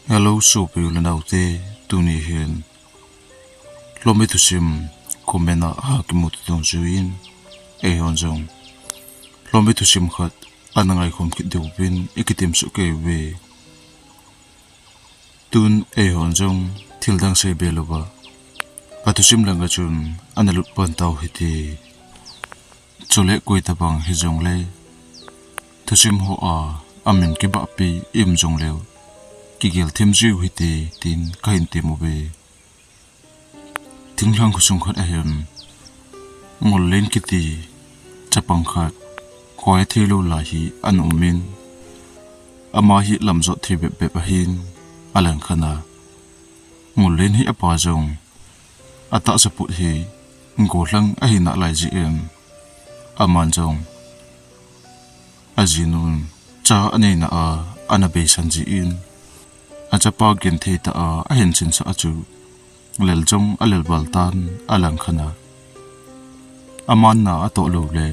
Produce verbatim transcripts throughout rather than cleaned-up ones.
Hello, sopi u le naote, tuni hin Lhomi thusim comment a kimu tu dungjuiyin, eihon jong Lhomi thusim khat ana ngaikhom kit diuvin ikitem soh kei uve. Tun eihon jong thil dang seibe louva, athusim langa chun ana lut pan tau hite. Chule koi tabang hijongle, thusim hoa amin kibahpi i um jongleu, kigel them jiu hite, tin kahin tem uve. Thinglhang khosung khat ahin, Ngullen kiti chapang khat, khohei theilou lai hi ana umin, ama hi lamjot thei bep bep ahin, alangkhat a Ngullen hi apa jong, atahsa put hi gollhang ahi nalai jeh in, aman jong ajinun cha aneina a ana beisan jeh in, achapa genthei tah a ahin sinsah a chu lel jong alel val tan, alangkhat a aman na atoh lou le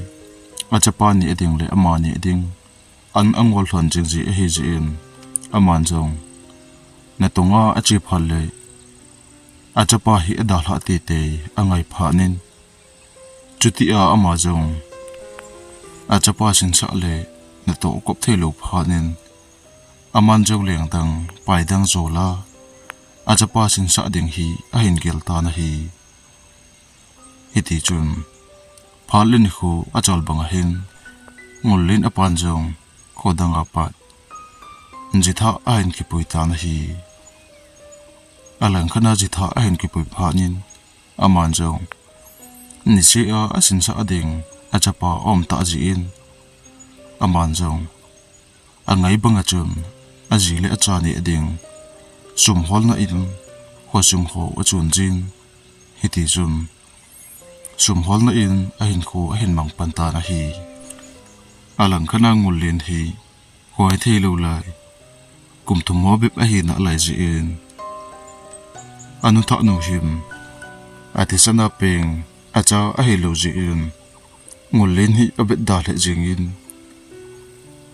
achapa neh ding le ama neh ding an angol lhon jing ji ahi jeh in, aman jong natonga ache phat le achapa hi adalhah teitei angai phat in, chutia ama jong achapa sinsah le natoh kop theilou phat in, aman jong lengdang paidang jol a achapa sinsah ding hi ahin gel tan ahi. Hitichun phat le nikho achal bang ahin, Ngullen apan jong kho dang a pat jitha ahin kipui tan ahi. Alangkhat a jitha ahin kipui phat in, aman jong niseh a asinsah ding achapa aum tah jeh in, aman jong angai bang a chun aji le acha neh ding sum holna in khosung ho achon jin, hitichun sum holna in ahinkho ahin mang pan tan ahi. Alangkhat a Ngullen hi khohei theilou lai, kum thum ho bep ahi nalai jeh in, anu thah nu hin athisan a peng acha ahilou jeh in, Ngullen hi avetda lheh jingin,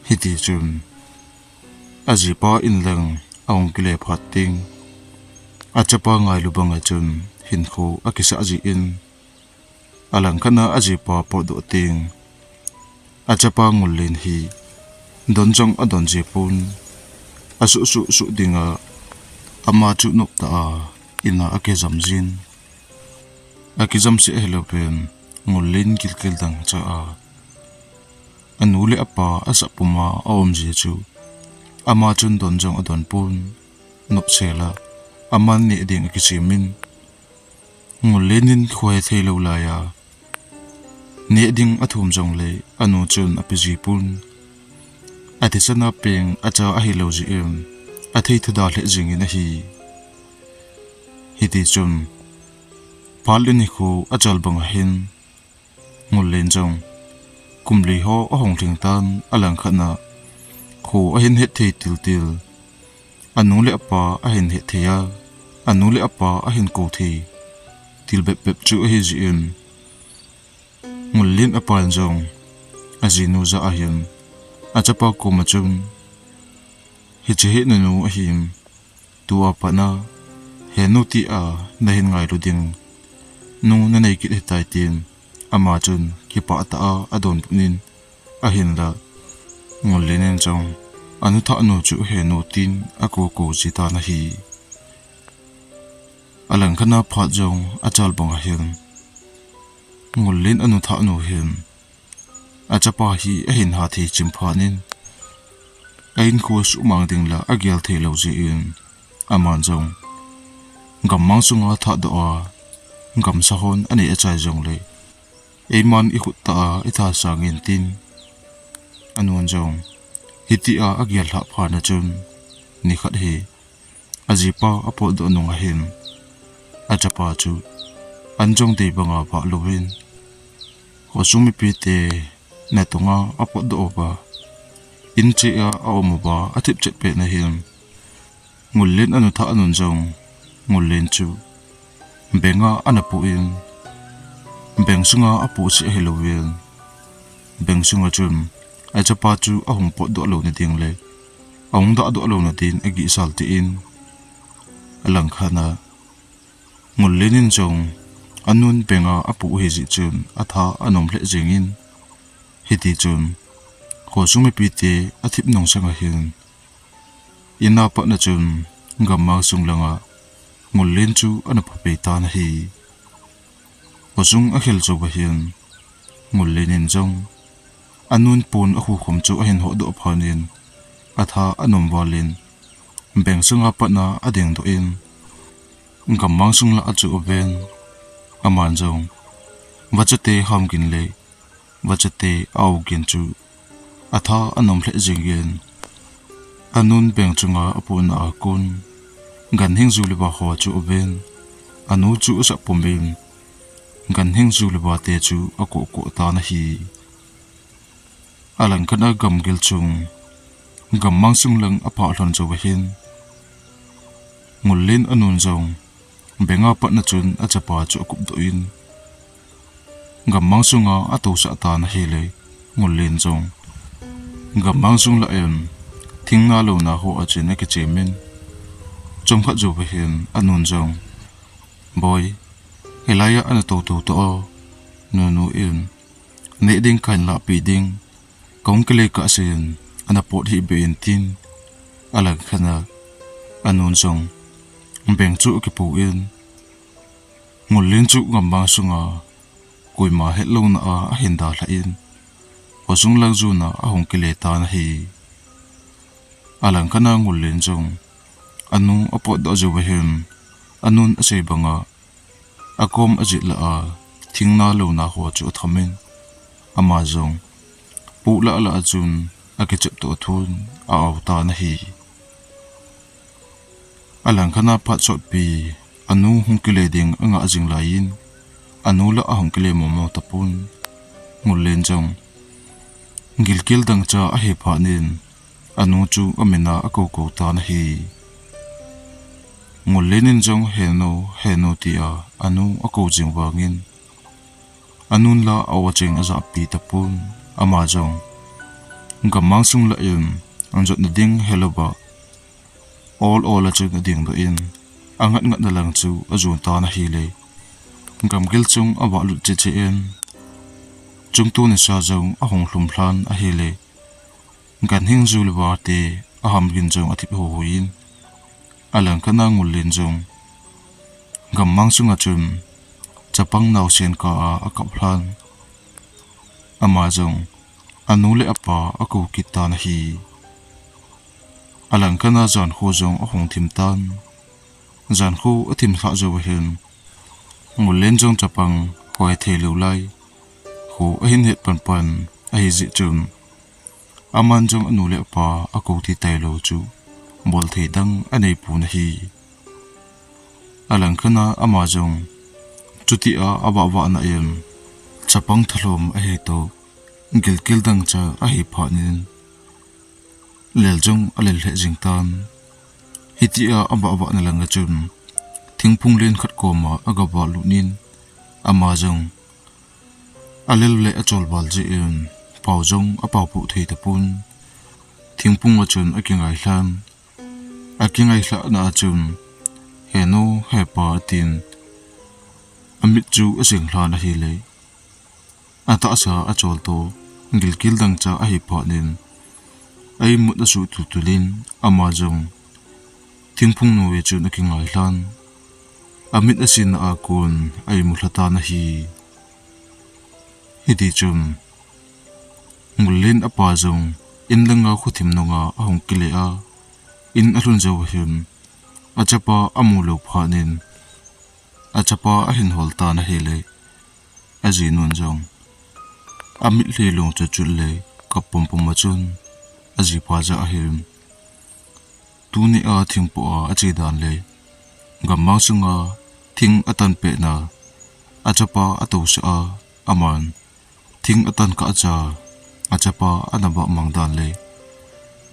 hitichun ajipa in lang ahung kile phat teng, achapa ngailu bang a chun hinkho akisah jeh in, alangkhat a ajipa potdoh teng, achapa Ngullen hi don jong adon ji pon, asuh suh suh ding a ama chu nop tah a in a akijam jin. Akijam seh ahilou pen, Ngullen gilkel dang cha a anu le apa asah pum a aum ji chu ama chun don jong adon pon, nopsel a aman neh ding akisem in, Ngullen in khohei theilou lai a neh ding athum jongle anu chun ape ji pon, athisan a peng acha ahilou jeh in athei thada lheh jingin ahi. Hitichun phat le nikho achal bang ahin, Ngullen jong kum li ho ahung lhing tan, alangkhat a kho ahin hetthei til til, anu le apa ahin hetthei a, anu le apa ahin kou thei til bep bep chu ahi jeh in, Ngullen apan jong ajinu jah ahin, achapa koma chun, hiche hi nanu ahin, tua pat a henu tia nahin ngailu ding nu nanei kit ahitai, tin ama chun kipah tah a adonbut in, ahinla Ngullen in jong anu thah nu chu henu tin akoukou ji tan ahi. Alangkhat a phat jong achal bang ahin, Ngullen anu thah nu hin achapa hi ahin ha thei chim phat in, ahinkho suhmang ding la agel theilou jeh in, aman jong gammang sunga thahdoh a, gamsa hon anei achai jongle, eiman ikhut tah a itha sangin, tin anun jong hitia agel lhah phat a chun, nikhat hi ajipa apotdoh nung ahin, achapa chu an jong dei banga vah louvin, khosung mipite natonga apotdoh uva, in cheh a aum uva athip chet pet na hin, Ngullen anu thah nun jong Ngullen chu beng a ana pu in, beng sunga apu seh ahilouvin, beng sunga chun achapa chu ahung potdoh louna ding le ahung dahdoh louna din agihsal tin, alangkhat a Ngullen in jong anun bank a apoh ahi jeh chun atha anom lheh jengin, hiti chun khosung mipite athip nung sanga hin, in a pat na chun gammang sung langa Ngullen chu ana pha pei tan ahi. Khosung akhel jou uva hin, Ngullen in jong anun pon akhukhum chu ahin hodoh phat in, atha anom val in, bank sunga pat na adingdoh in, gammang sung lah a achuh uvin, aman jong vachate ham gin le vachate ao gin chu atha anom lheh jengin, anun bank chunga apohna a kon, ganhing ju le va ho achuh uvin, anu chu asah pum in, ganhing ju le vate chu akoh koh tan ahi. Alangkhat a gamgil chung, gammang sung lang aphah lhon jou uva hin, Ngullen anun jong bank a pat na chun achapa chu akupdoh in, gammang sunga atousah tan ahile, Ngullen jong gammang sung lah in thing na lou na ho a chun akichem in, chomkhat jou uva hin anun jong, "Boi, hilai a ana tou tou ta o, nunu in neh ding kahin lahpeh ding, kahung kile kah sen, ana pot hih beh in," tin, alangkhat a anun jong bank chu akipoh in, Ngullen chu gammang sunga koima hetlouna a ahin dalhah in, khosung lang jona ahung kile tan ahi. Alangkhat a Ngullen jong anu apotdoh jou uva hin, anun asei banga akom ajet lah a thing na lou na ho chu atham in, ama jong poh lah lah a chun akichep toh athun a-ao tan ahi. Alangkhat a phat sotpi, anu hung kile ding angah jing lai in, anu lah ahung kile momo tapon, Ngullen jong gilkel dangchah ahi phat in, anu chu amin a akou kou tan ahi. Ngullen in jong, "Henu, henu," tia anu akou jing vangin, anun lah a-o acheng ajahpi tapon, ama jong gammang sung lah in, anjotna ding helouva, ol ol a chun adingdoh in, angat ngat na lang chu ajon tan ahile, gamgil chung avahlut cheh cheh in, chungtuni sa jong ahung lhum lhan ahile, ganhing ju le vate aham gin jong athip huihui in, alangkhat a Ngullen jong gammang sunga chun chapang naosen kah a akap lhan. Ama jong anu le apa akou kit tan ahi. Alangkhat a jankho jong ahung thim tan. Jankho athim lhah jou uva hin, Ngullen jong chapang hoi thei lou lai, kho ahin het pan pan ahi jeh chun, aman jong anu le apa akou thei tailou chu bol thei dang anei pon ahi. Alangkhat a ama jong chutia avah vah na in, chapang thalhom ahi toh, gilkel dangchah ahi phat in, lel jong alel lheh jing tan. Hitia avah vah na lang a chun, thingphung len khat koma agavah lut in, ama jong alel le achol val jeh in, pao jong apao poh thei tapon, thingphung a chun akingai lhan. Akingai lhah na a chun, "Henu, hepa," atin, amit chu asing lhan ahile, atahsa achol toh, gilkel dangchah ahi phat in, a-imut asuh tul tul in, ama jong thingphung noi a chun akingai lhan. Amit asin na a kon a-imu lha tan ahi. Hiti chun, Ngullen apa jong in langa khothim nunga ahung kile a, in alhun jou uva hin, achapa amu lou phat in, achapa ahin hol tan ahile, ajinun jong amitlhi long chu chut le kap pum pum a chun, ajipa jah ahin, "Tuni a thingpoh a ache dan le gammang sunga thing atan pet na achapa atousah a, aman thing atan kah cha achapa ana vahmang dan le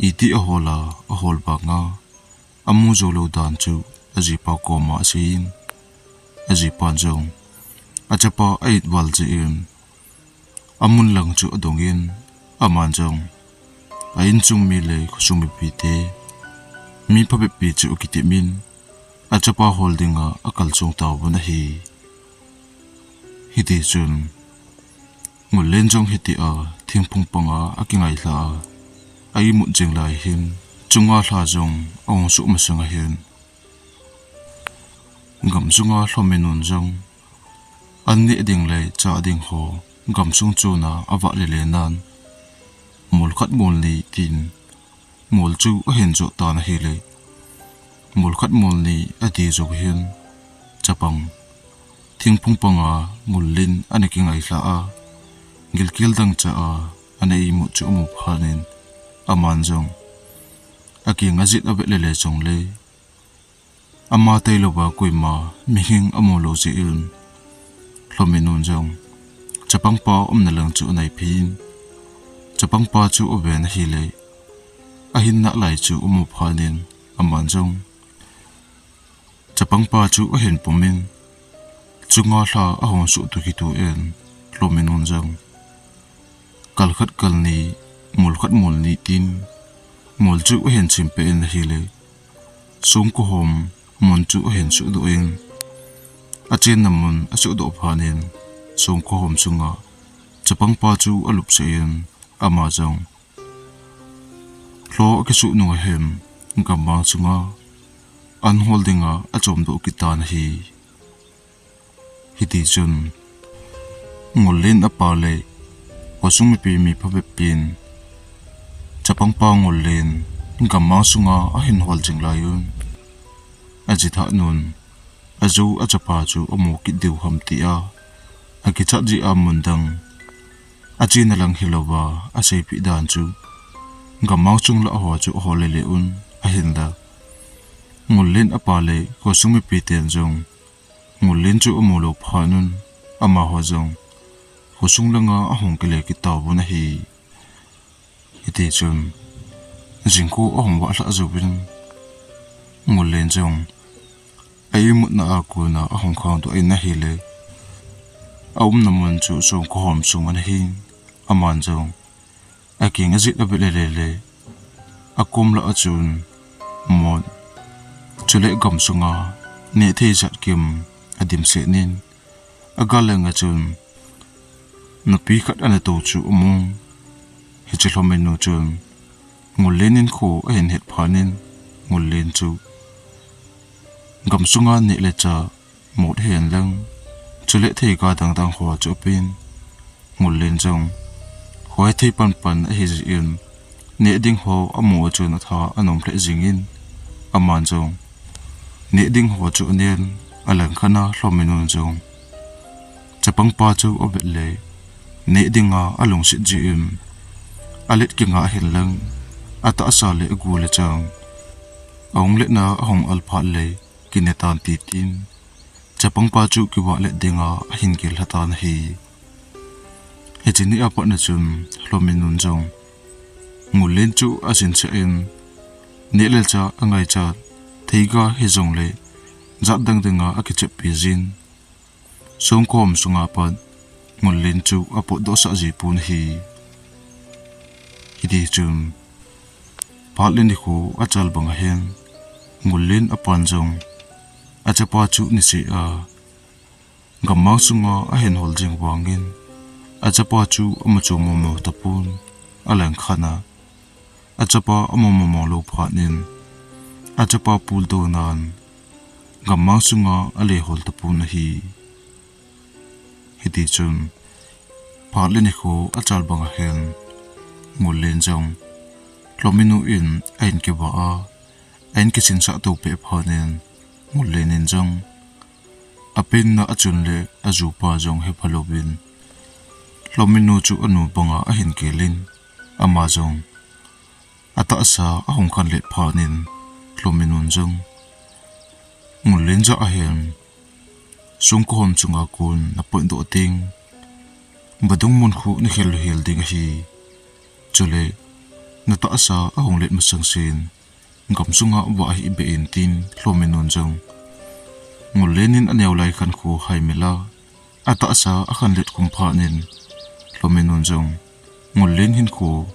iti ahol a, ahol vanga amu jou lou dan chu ajipa koma asei in, ajipan jong achapa a-it val jeh in amun lang chu adong in, aman jong a inchung mi le khosung mipi te, mi phabep pi chu akitep in, achapa hol dinga akalsong tauvin ahi. Hitichun, Ngullen jong hitia thingphung panga akingailha a, a imut jing lai hin, chunga lha jong ahung suh masang ahin, gamsunga Lhominun jong an neh ding le chah ding ho gamsung chuna avah lele nan, mol khat mol ni tin, mol chu ahin jot tan ahile, mol khat mol ni ati jou hin, chapang thingphung panga Ngullen ana kingailha a, gilkel dangchah a ana imut chu amu phat in, aman jong akinga jit avet lele jongle, ama tailouva koima mihem amu lou jeh in, Lhominun jong chapangpa umna lang chu anaiphei in, chapangpa chu aven ahile, ahinna lai chu amu phat in, aman jong chapangpa chu ahin pum in, chunga lha ahung suh tu kitu in, Lhominun jong kal khat kal ni, mol khat mol ni tin, mol chu ahin chimpeh in ahile, songkohom mun chu ahin suhdoh in, achenna mun asuhdoh phat in, songkohom sunga chapangpa chu alupsah in, ama jong lho akisuh nung ahin, gammang sunga an hol dinga achomdoh kit tan ahi. Hitichun, Ngullen apa le khosung mipi mi phabep pin, chapangpa Ngullen gammang sunga ahin hol jing lai un, ajitha nun, aju achapa chu amu kit diu ham tia akichat jeh a mun dang, achena lang hilouva aseipeh dan chu, gammang sung lah ho chu ahol lele un, ahinla, Ngullen apa le khosung mipi ten jong Ngullen chu amu lou phat un, amaho jong khosung langa ahung kile kit tauvin ahi. Hitichun, jingkah ahung vah lhah jouvin, Ngullen jong a imutna a kona ahung khangdoh in ahile, aumna mun chu songkohom sung ana hin, aman jong akinga jit avet lele le, akom lah a chun mot, chule gamsunga nehthei jat kim adimset in, agal langa chun nupi khat ana tou chu amun, hiche Lhominu chun Ngullen in kho ahin het phat in, Ngullen chu gamsunga neh le chah, mot hen lang, chule theiga dangdang ho chu apen, Ngullen jong hoi thei panpan ahi jeh in, neh ding ho amu a chun atha anom lheh jingin, aman jong neh ding ho chu anen, alangkhat a Lhominun jong chapangpa chu avet le, neh dinga alungset jeh in, alet kingah hen lang, atahsa le agu le chang, ahung letna ahung al phat le, kine tan titin, chapangpa chu kivah let dinga ahin gel lha tan ahi. Hiche ni a pat na chun Lhominun jong Ngullen chu asinsah in, neh le chah angaichat theiga hijongle, jat dang dinga akicheppi jin, songkohom sunga pat Ngullen chu apotdoh sah ji pon ahi. Hitichun, phat le nikho achal banga hin, Ngullen apan jong achapa chu niseh a gammang sunga ahin hol jing vangin, achapa chu amu chu momo tapon, alangkhat a achapa amu momo lou phat in, achapa puldou nan gammang sunga ale hol tapon ahi. Hitichun, phat le nikho achal banga hin, Ngullen jong Lhominu in ahin kivah a, ahin kisinsah to peh phat in, Ngullen in jong apenna achun le ajupa jong hepha louvin, Lhominu chu anu banga ahin gel in, ama jong atahsa ahung khanlet phat in, Lhominun jong Ngullen jah ahin, songkohom sunga kon napotdoh teng, vadung mun khu nakhel hel ding ahi. Chule, natahsa ahung let masang sen, gamsunga vah hih beh in tin Lhominun jong Ngullen in aneo lai khankho haimil a, atahsa akhanlet khum phat in, Lhominun jong Ngullen hinkho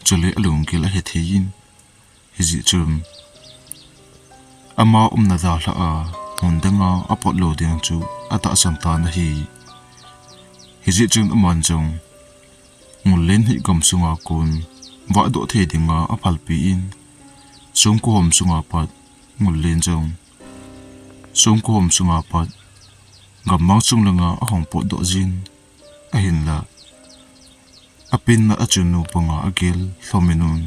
chule alunggel ahe thei in, hijeh chun ama umna dalha a mun danga apot lou ding chu atahsan tan ahi. Hijeh chun aman jong Ngullen hi gamsunga kon vahdoh thei dinga aphalpi in, songko hom sunga pat Ngullen jong songko hom sunga pat gammang sung langa ahung potdoh jin, ahinla apenna achunnu banga agel Lhominun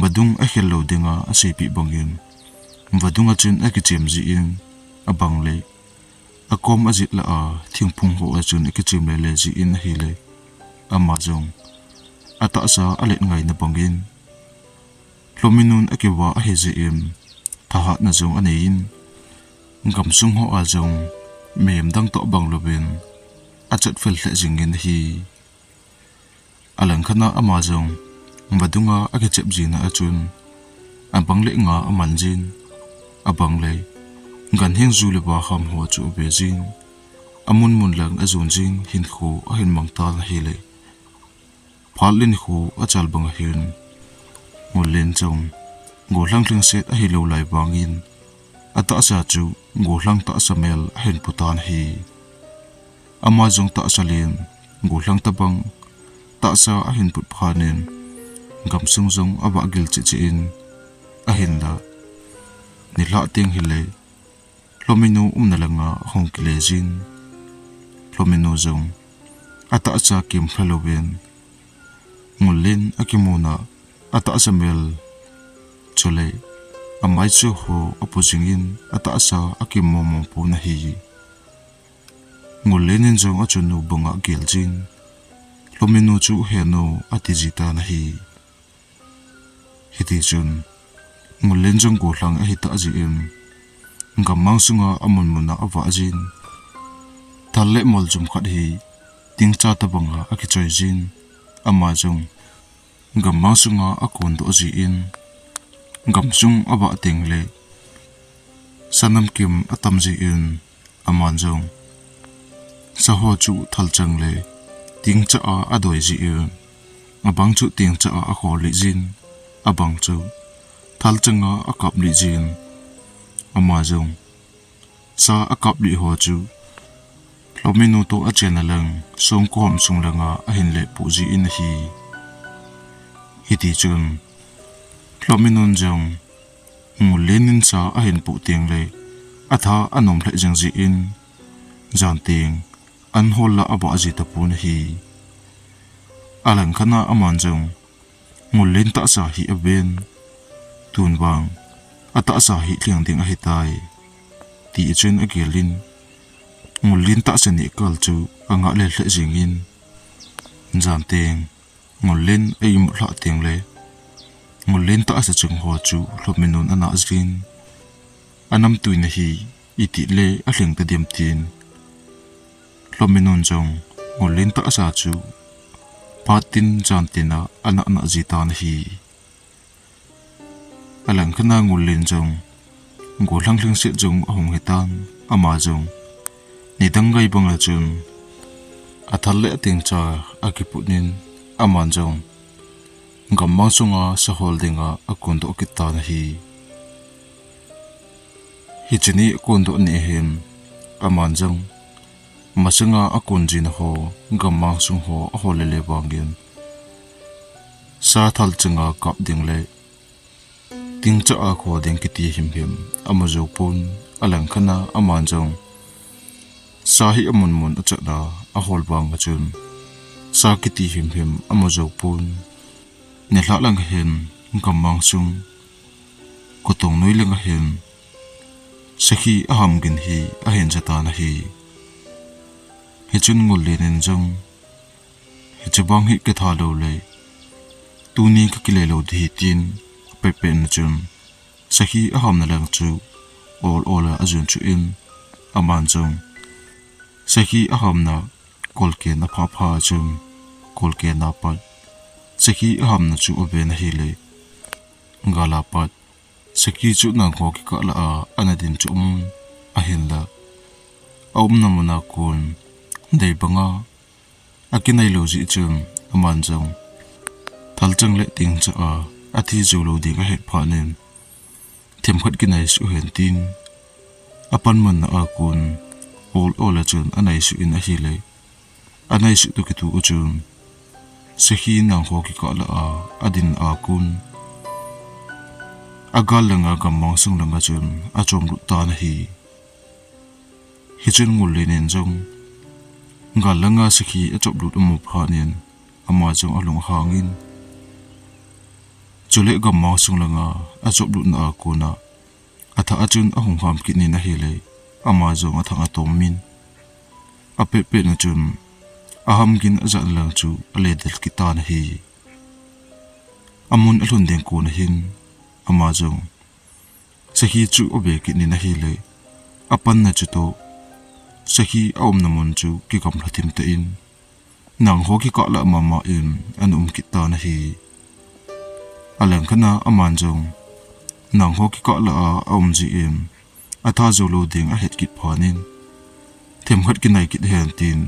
vadung akhel lou dinga aseipeh bangin, vadunga chun akichem jin, abang le akom ajet lah a thingphung hoa chun akichem lele jin ahile, ama jong atahsa alet ngaina bangin Lhominun akivah ahi jeh in thahatna jong anei in, gamsung hoa jong mihem dang toh bang louvin achatfel lheh jingin ahi. Alangkhat a ama jong vadunga akichep jina a chun abang le nga aman jin, abang le ganhing ju le vakham ho chu ave jin, amun mun lang ajon jin hinkho ahin mang tan ahile, phat le nikho achal banga hin Ngullen jong gollhang lhingset ahilou lai vangin atahsa chu gollhang tahsa mel ahin pu tan ahi. Ama jong tahsa len gollhang tobang tahsa ahin put phat in gamsung jong avah gil cheh cheh in, ahinla nilhah teng hile Lhominu umna langa ahung kile jin, Lhominu jong atahsa kimlha louvin Ngullen akimuna atahsa mel chule amaichu ho apu jingin atahsa akimmo mo pon ahi. Ngullen in jong achunnu banga agel jin, Lhominu chu henu ati ji tan ahi. Hitichun Ngullen jong gollhang ahitah jeh in gammang sunga amun muna avah jin, thal le mol jum khat hi tingcha tobanga akichoi jin, ama jong gammang sunga akondoh jin, gamsung avah teng le sa namkim atam jin, aman jong sa ho chu thalchang le tingcha a adoi jin, abang chu tingcha a akhol lih jin, abang chu thalchanga akap lih jin, ama jong sa akap lih ho chu Lhominu toh achenna lang songko hom sung langa ahin lepoh jin ahi. Hitichun Lhominun jong Ngullen in sa ahin poh teng le atha anom lheh jing jin, jan teng an hol la avah ji tapon ahi. Alangkhat a aman jong Ngullen tahsa hi aven, tun vang atahsa hi lhing ding ahitai, ti chun agel in, Ngullen tahsa neh kal chu angah lel lheh jingin, jan teng Ngullen a imut lhah teng le Ngullen tahsa chung ho chu Lhominun ana jin, anamtuina hi itih le alhing tadem tin, Lhominun jong Ngullen tahsa chu phat tin jan tin a ana nah ji tan ahi. Alangkhat a Ngullen jong gollhang lhingset jong ahung hitan, ama jong nidang ngai banga chun athal le atingcha akiput in, aman jong gammang sunga sa hol dinga akondoh kit tan ahi. Hiche ni akondoh ni hin aman jong masanga akon jin ho, gammang sung ho ahol lele vangin sa thalchanga kap ding le tingcha a kho ding kiti himhim amu jou pon, alangkhat a aman jong sa hi amun mun achat a ahol vang a chun sa kiti himhim amu jou pon. Nilhah lang hin gammang sung kotong noi lang hin sakhi aham gin hi ahin ja tan ahi. Hichun Ngullen in jong, hiche vang hi kitha lou le, tuni kakile lou ding ahi tin, pehpeh na chun sakhi ahamna lang chu ol ol a ajon chuh in, aman jong sakhi ahamna kolken aphah phat chun, kolken a pat sakhi ahamna chu aven ahile, gal a pat sakhi chu nangho kikah lah a ana ding chu um, ahinla aumna mun a kon dei banga akinai lou jeh chun, aman jong Thalchang le tingcha a athi jou lou ding ahet phat in, themkhat kinai suh hen tin, apan manna a kon ol ol a chun anai suh in ahile, anai suh toh kitoh u chun, sakhi nangho kikah lah a adin a kon, agal langa gammang sung langa chun achom lut tan ahi. Hichun Ngullen in jong gal langa sakhi achop lut amu phat in, ama jong alung ahang in, chule gammang sung langa achop lutna a kona athah a chun ahung ham kit in ahile, ama jong athang atom in, apet pet na chun aham gin ajat lang chu ale del kit tan ahi. Amun alhun ding kon ahin, ama jong sakhi chu ave kit in ahile, apanna chu toh sakhi aumna mun chu kigamla thim tah in, nangho kikah lah mama in ana um kit tan ahi. Alangkhat a aman jong nangho kikah lah a aum jeh in, atha jou lou ding ahet kit phat in, themkhat kinai kit hen tin,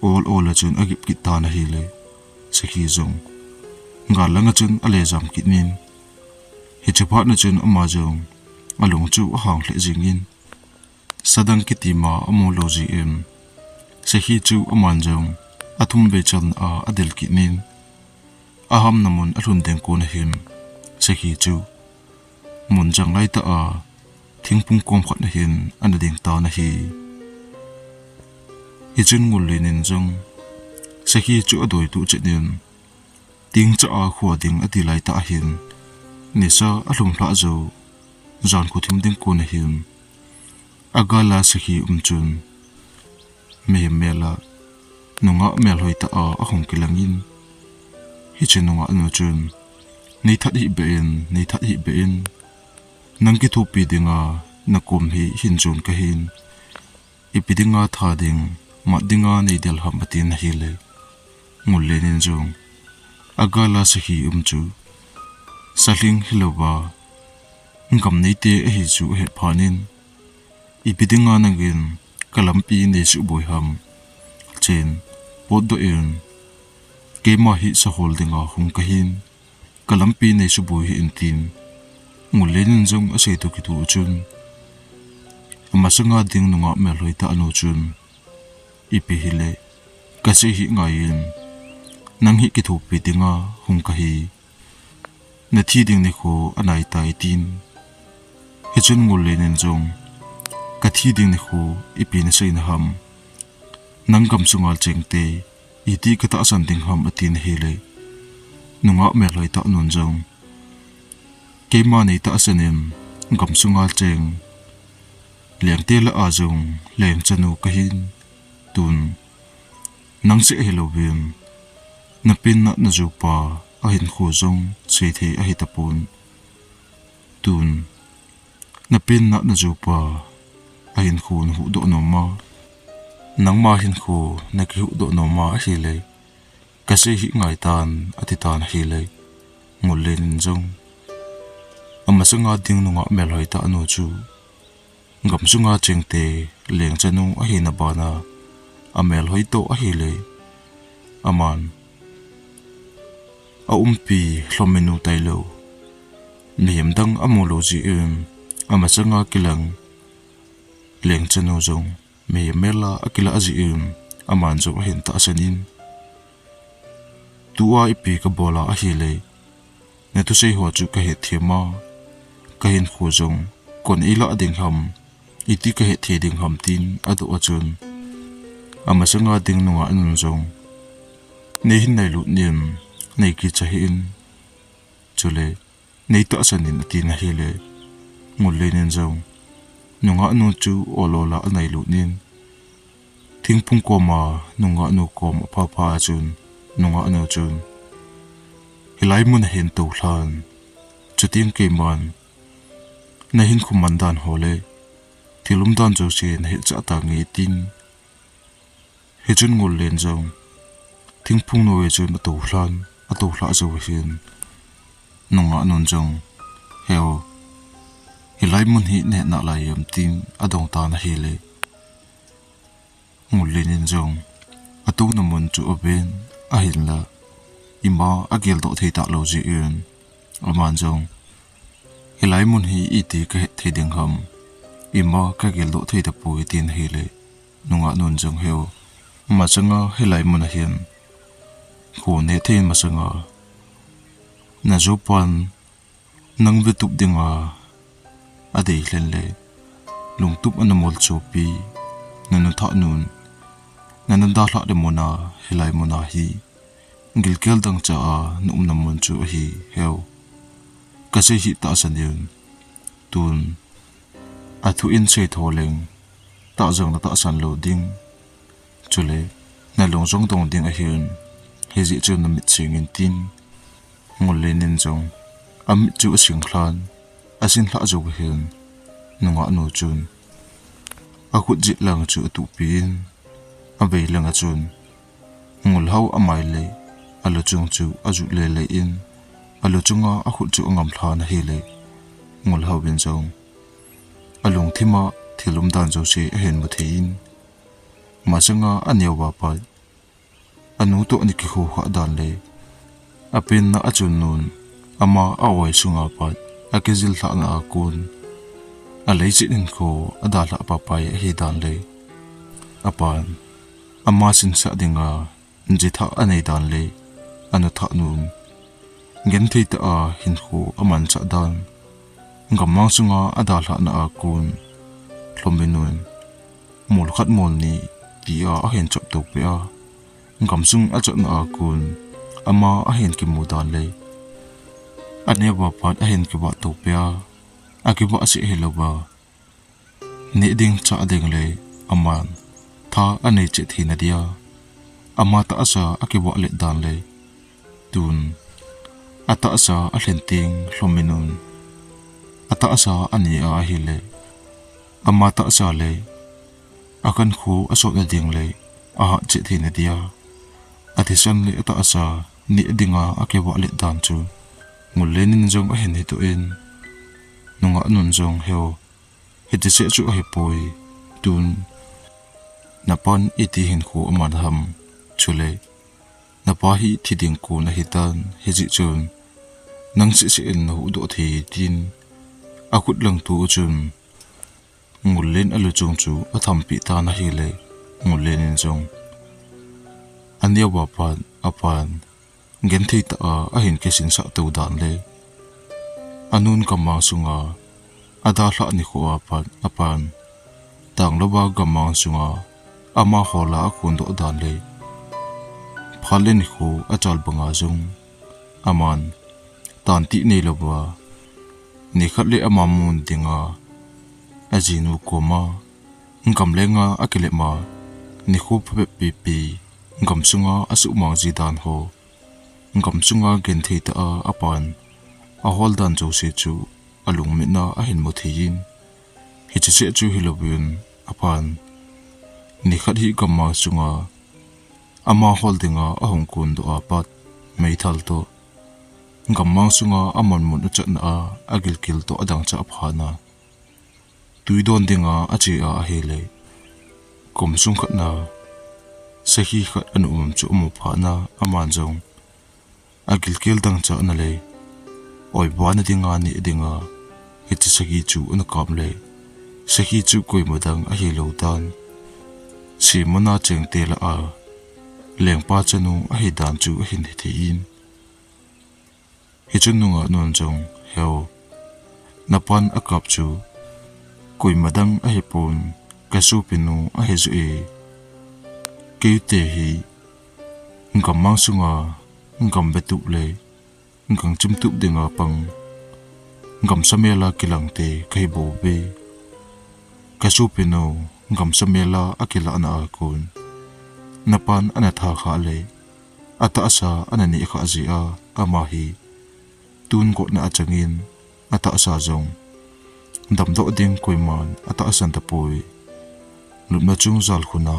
ol ol a chun agip kit tan ahile, sakhi jong gal langa chun ale jam kit in, hiche phat na chun ama jong alung chu ahang lheh jing in, sa dang kiti ma amu lou jeh in, sakhi chu aman jong athum vei chan a adel kit in, ahamna mun alhun ding kon ahin, sakhi chu mun jang lai tah a thingphung kom khat na hin ana ding tan ahi. Hichun Ngullen in jong sakhi chu adoi tuh chet in, tingcha a khoh ding ati lai tah ahin, nisa alhum lhah jou, jan khoh thim ding kon ahin, agal a sakhi um chun, mihem mel a nungah melhoi tah a ahung kilang in, hiche nungah nu chun, nei that hih beh in, nei that hih beh in, nang kithopi dinga nakom hi hin jon kahin, ipi dinga tha ding, mat dinga nei del ham atin ahile, Ngullen in jong agal a sakhi um chu salhing hilouva gam neite ahi chu ahet phat in, ipi dinga nangin kalampi nei suboi ham, chen potdoh in, keima hi sahol dinga hung kahin, kalampi nei suboi hih in tin, Ngullen in jong asei toh kitoh chun, amasanga ding nungah melhoi tah nu chun, ipi hile, kasei hih ngai in, nang hi kithopi dinga hung kahi, nathi ding nikho anai tai tin. Hichun Ngullen in jong, kathi ding nikho ipi nasei na ham, nang gamsunga chengte iti katahsan ding ham atin ahile, nungah melhoi tah nun jong, keima nei tahsan in gamsunga cheng lengte lah a jong lengchanu kahin, tun nang seh hilouvin, napenna najopa ahinkho jong seithei ahitapon, tun napenna najopa ahinkho nahuhdoh nom a, nangma hinkho nakihuhdoh nom a ahile, kasei hih ngai tan ati tan ahile, Ngullen in jong, amasanga ding nungah melhoi tah nu chu gamsunga chengte lengchanu ahina bana amelhoi toh ahile, aman aumpi lhomin u tailou, mihem dang amu lou jeh in, amasanga kilang lengchanu jong mihem mel a akilah jeh in, aman jong ahin tahsan in, tua ipi kabol a ahile, nathusei ho chu kahet them a, kahinkho jong kon eilah ding ham, iti kahet thei ding ham tin adoh a chun, amasanga ding nungah nun jong, nei hin nailut in, nei kicha hih in, chule nei tahsan in atin ahile, Ngullen in jong nungah nu chu ol ol a anailut in, thingphung koma nungah nu kom aphapha a chun, nungah nu chun, hilai mun a hin toulhan, chuteng keiman nahinkho man dan ho le thil umdan jouse nahetchah tange tin, hichun Ngullen jong thingphung noi a chun atoulhan, atoulhah jou ahin, nungah nun jong, heu, hilai mun hi nahet nalai em tin adong tan ahile, Ngullen in jong atouna mun chu aven, ahinla ima ageldoh thei talou jeh in, aman jong, "Hilai mun hi iti kahet thei ding ham, ima kageldoh thei tapoi," tin ahile, nungah nun jong, "Heu, masanga hilai mun ahin, kho neh thei masanga najopan nang vetup dinga adei lhen le, lungtup ana mol chopi, nanu thah nun nana dalhah le muna, hilai muna hi gilkel dangchah a na umna mun chu ahi, heu," kasei hi tahsan in, tun athu in sei tho leng, tah jong natahsan lou ding, chule nalung jong dong ding ahin, hijeh chun namit sing in, tin Ngullen in jong amit chu asing lhan, asin lhah jou ahin, nungah nu chun akhut jet lang chu atuhpi in, avei langa chun Ngulhao amai le aluchung chu ajut lele in, aluchunga akhut chu angam lhan ahile, Ngulhao in jong alungthima thil umdan jouse ahin mu thei in, masanga aneo a pat anu toh ana kikhukhah dan le, apenna achun nun ama a-oi sunga pat akijil lhahna a kon, aleiset hinkho adalhah papai ahi dan le, apan ama sinsah dinga jithah anei dan le, anu thah nun genthei tah a hinkho amanchah dan, gammang sunga adalhahna a kon, Lhomin un mol khat mol ni tia ahin chop to peh a, gamsung achotna a kon ama ahin kimu dan le, aneo a pat ahin kivah to peh a, akivah seh hilouva, neh ding chah ding le aman tha anei chet theina dia ama tahsa akivah let dan le, tun atahsa alhen teng Lhomin un atahsa ane a ahile, ama tahsa le akhankho asotna ding le ahat chet theina dia athisan le atahsa neh dinga akivah let dan chu Ngullen in jong ahin hetoh in, nungah nun jong, "Heu, hitiseh chu ahipoi, tun napan iti hinkho aman ham, chule napa hi thi ding kon ahitan, hijeh chun nang sehseh in nahuhdoh thei," tin akhut lang tu chun Ngullen aluchung chu athampeh tan ahile, Ngullen in jong aneo a pat apan genthei tah a ahin kisinsah to dan le, anun gammang sunga adalhah nikho a pat apan tanglouva gammang sunga ama hol a akondoh dan le, phat le nikho achal banga jong aman tantih neilouva, nikhat le ama mun dinga ajinu koma gamlenga akilep a, nikho phabep pipi gamsunga asuhmang ji dan ho, gamsunga genthei tah a apan ahol dan jouse chu alungmitna ahin mu thei in, hitiseh chu hilouvin apan nikhat hi gammang sunga ama hol dinga ahung kondoh a pat meithal toh, gammang sunga amun mun achatna a agilkel toh adangchah phat a, twi don dinga ache a ahile, kum sung khat a sakhi khat ana um chu amu phat a, aman jong agilkel dangchah na le oiba na dinga neh dinga hiche sakhi chu ana kap le, sakhi chu koima dang ahilou dan, semuna chengte lah a lengpa chanu ahi dan chu ahin hethei in, hichun nungah nun jong, "Heu, napan akap chu koima dang ahipon, kasopinu ahi joh e. Keite hi gammang sunga gam vetup le gangchimtup dinga pang, gamsa mela kilangte kahi bouve. Kasopinu gamsa mela akilahna a kon napan ana tha khah le atahsa ana neh khah jeh a, ama hi tun gotna achangin atahsa jong damdoh ding koiman atahsan tapoi. Lupna chung jalkhun a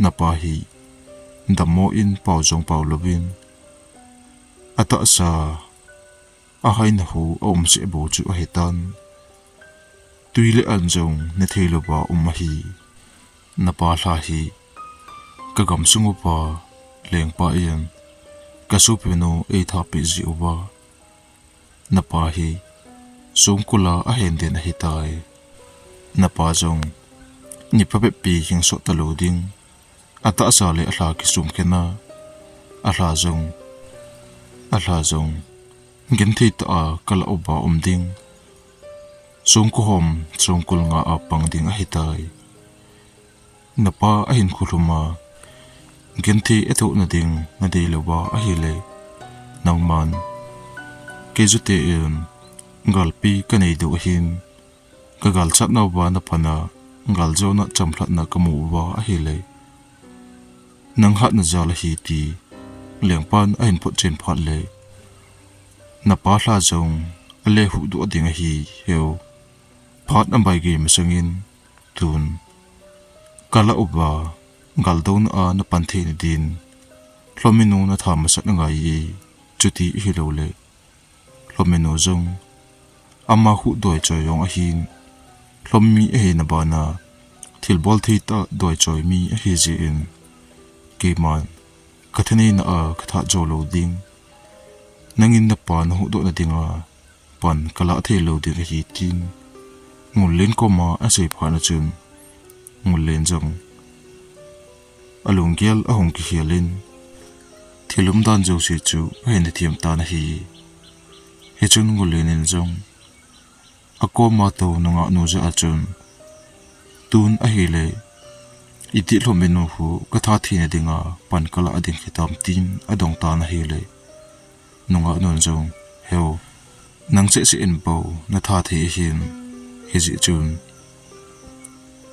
napa hi dammo in pao jong pao louvin, atahsa ahaina hu aumseh bou chu ahitan. Twi le an jong nethei louva um ahi. Napa lha hi kagamsung upa lengpa in Ka sopinu ei thapeh jeh uva, napa hi songkul a ahin den ahitai. Napa jong ni phabep pi hingsot talou ding. Atahsa le alha kisumkhen a, alha jong, alha jong genthei tah a kalah uva um ding. Songkul hom, songkul nga a pang ding ahitai. Napa ahin khulhum a, genthei atoh nading nadei louva ahile, nangman kei jote in galpi kanei diu ahin, ka galchat nauva naphan a, galjona chamlhatna kamu uva ahile, nang hatna jal ahi ti lengpan ahin photchen phat le, napa lha jong ale huhdoh ding ahi, heu. Phat abai gei masangin, tun kalah uva, galdouna a napan thei nadin, Lhominu natha masat angai e, chuti hilou le, Lhominu jong ama huhdoh choi jong ahin, Lhomi ahina bana, thilbol thei tah doh choi mi ahi jeh in, keiman ka thaneina a ka that jou lou ding. Nangin napa nahuhdoh nading a pan kalah thei lou ding ahi tin, Ngullen koma asei phat na chun, Ngullen jong alunggel ahung kikhel in, thil umdan jouse chu ahin them tan ahi. Hichun Ngullen in jong akoma tou nungah nu jah a chun, tun ahile, iti Lhominu khu ka that theina dinga pan kalah ding hitam tin adong tan ahile, nungah nun jong, heu, nang cheh cheh in bou natha thei ahin, hijeh chun,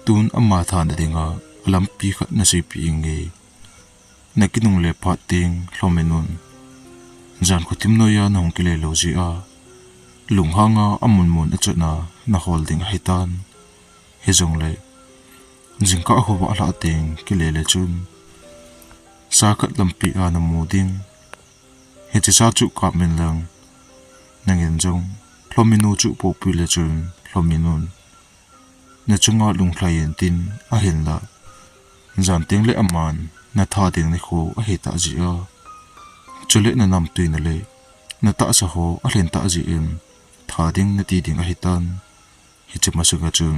tun ama thana dinga alampi khat naseipeh inge. Nakinungle phat teng Lhominun, jan khothim noiya nahung kile lou jeh a, lunghang a amun mun a chotna nahol ding ahitan. Hijongle, jingkah khovah lhah teng kile le chun, sa khat lampi a namu ding. Hiche sa chu kap in lang, nangin jong Lhominu chu pohpeh le chun, Lhominun nachunga lunglhai in tin ahinla, jan teng le aman natha ding nikho ahitah jeh a, chule nanamtui na le natahsa ho alhin tah jeh in, that ding nati ding ahitan. Hiche masanga chun,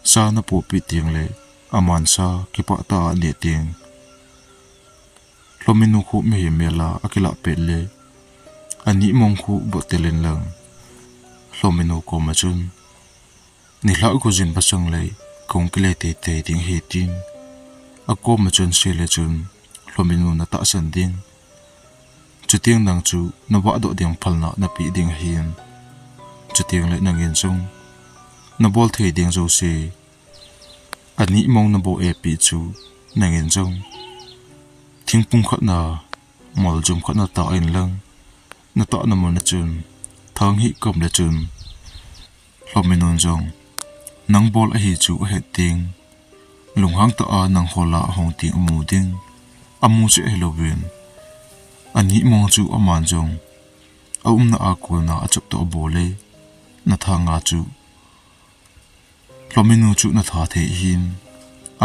sa napohpeh teng le aman sa kipah tah a aneh teng, Lhominu khu mihem mel a akilah pet le, anihmong khu bottel in lang, Lhominu koma chun, nilhah gojin masang le kahung kile teitei ding ahi tin, akoma chun asei le chun, Lhominun atahsan ding. Chuteng nang chu navahdoh ding phalna napeh ding ahin. Chuteng le nangin jong nabol thei ding jouse, anihmong naboh epeh chu, nangin jong thingphung khat na, moljum khat natah in lang, natahna mun a chun, thang hih kom le chun, Lhominun jong nang bol ahi chu ahet teng, lunghang tah a nang hol a ahung teng amu ding. Amu seh hilouvin, anihmong chu aman jong aumna a kona achop toh abol e, natha nga chu, Lhominu chu natha thei ahin,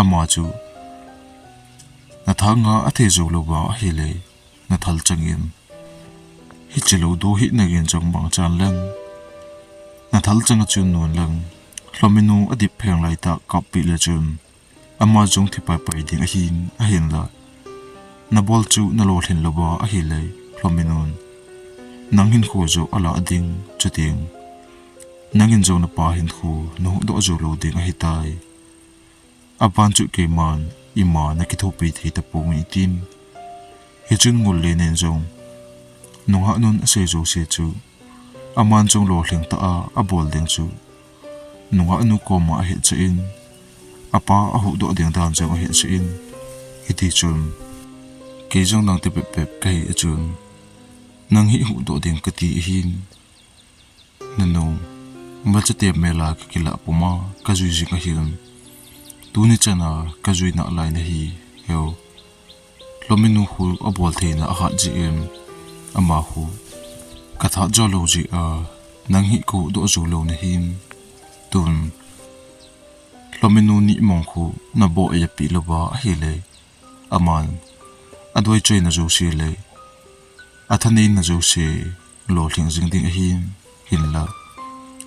ama chu natha nga athei jou louva ahile, nathal chang in, hiche lou doh hi nangin jong mangchan lang, nathal chang a chun nun lang, Lhominu adip pheng lai tah kappeh le chun, ama jong thi paipai ding ahin, ahinla, nabol chu nalolhin louva ahile, Lhominun, nang hinkho joh alah ding, chuteng nangin jong napa hinkho nahuhdoh jou lou ding ahitai. Aban chu keiman ima nakithopi thei taponge tin. Hichun Ngullen in jong nungah nun asei jouse chu, aman jong lolhing tah a abol ding chu, nungah nu koma ahetcha in, apa ahuhdoh ding dan jong ahetcha in, hiti chun, kei jong nang ti pep pep kahi a chun, nang hi huhdoh ding kati ahin, nanu, machate mel a kakilah puma kajui jing ahin, tuni chana kajui nalai nahi, heu. Lhominu khu abol theina ahat jeh in, ama khu kathat jou lou jeh a, nang hi kahuhdoh jou lou nahin, tun Lhominu nihmong khu naboh epeh louva ahile, aman adoi choina jouse le Athaneina jouse lolhing jing ding ahin, hinlah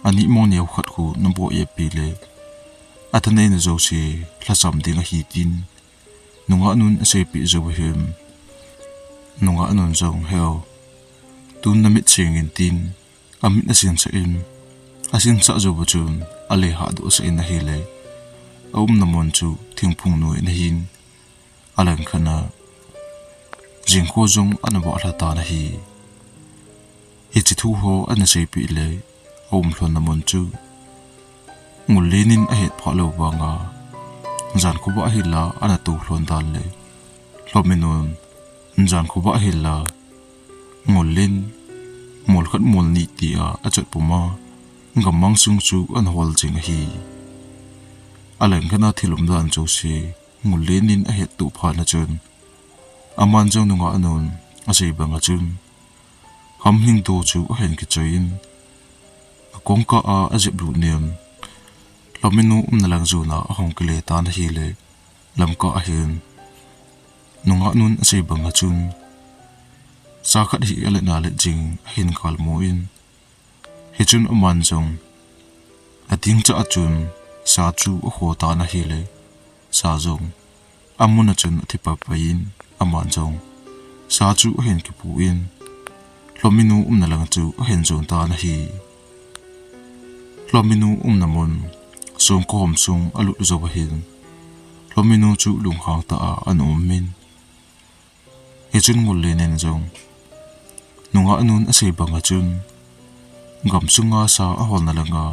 animo neo khat khu naboh epi le athaneina jouse lhasam ding ahi, tin nungah nun aseipeh jou ahin. Nungah nun jong, "Heo, tun namit seng in," tin amit asinsah in, asinsah jou a chun alei hahdoh sah in ahile, aumna mun chu thingphung noi ana hin, alangkhat a jingkho jong ana vah lha tan ahi. Hiche thu ho ana seipeh le aum lhonna mun chu Ngullen in ahet phah lou vanga, jan khovah hila ana tou lhon dan le Lhominun jan khovah hila Ngullen mol khat mol ni tia achot puma gammang sung chu ana hol jing ahi. Alangkhat a thil umdan jouse Ngullen in ahettoh phat na chun, aman jong nungah nun asei banga chun, hamhing do chu ahin kichoi in, akongkah a ajep lut nin, Lhominu umna lang jon a ahung kile tan ahile, lamkah ahin, nungah nun asei banga chun, sa khat hi alet na let jing ahin kalmo in, hichun aman jong atingcha a chun sa chu akho tan ahile, sa jong amun a chun athi paipai in, aman jong sa chu ahin kipu in, Lhominu umna lang chu ahin jon tan ahi. Lhominu umna mun songkohom sung alut jou ahin, Lhominu chu lunghang tah a ana um in, hichun Ngullen in jong nungah nun asei banga chun, gamsunga sa aholna langa